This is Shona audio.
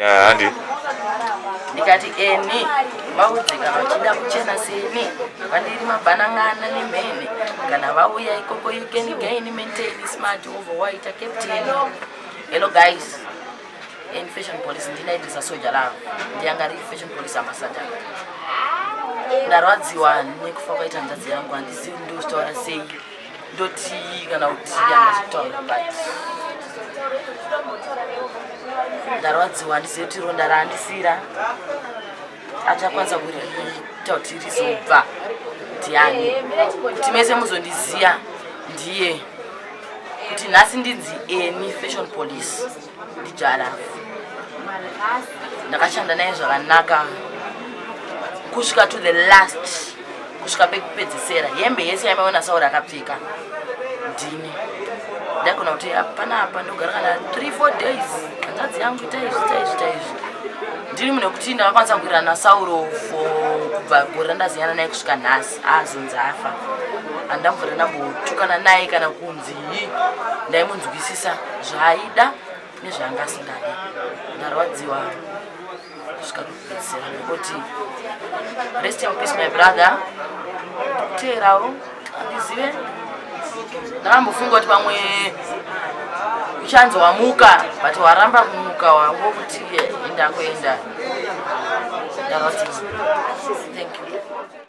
Handi. Ndikati eni vaudze kana vachida kuchena seni vandiri mabhanan'ana nemhene kana vauya ikoko you can gain maintain smart over waita captain. Hello guys, in Fashion Police ndinaitisa Soja Love, ndiyanga ri Fashion Police ambassador. Ndarwadziwa nekufa kwaita hanzvadzi yangu, handizivi ndozvitaura sei, ndotii kana kuti handazvitaura, but ndarwadziwa. Handizivi kuti ronda raandisira achakwanisa kuriita kuti rizobva ndiani, kuti mese muzondiziya ndiye kuti nhasi ndinzi eni Fashion Police ndiJah Love. Ndakashanda naye zvakanaka kusvika to the last, kusvika pekupedzisera. Hembe yese yamaiona Sauro akapfeka ndini. Ndaigona kuti panapa ndogara kana 3 4 days, hanzvadzi yangu, ita izvi, ita izvi, ita izvi. Ndiri munhu wekuti ndakakwanisa kuwirana naSauro for kubva gore randaziyana naye kusvika nhasi azonzi afa. Handambvura ndambotukana naye kana kunzi. Ndaimunzwisisa zvaaida nezvaanga asingadi. Ndarwadziwa kusvika kupedzisira nekuti rest in peace, my brother. Teerawo, handizive, ndakambofunga kuti pamwe uchanzi wamuka, but waramba kumuka, wangokuti enda kuenda. Ndarwadziwa. Thank you.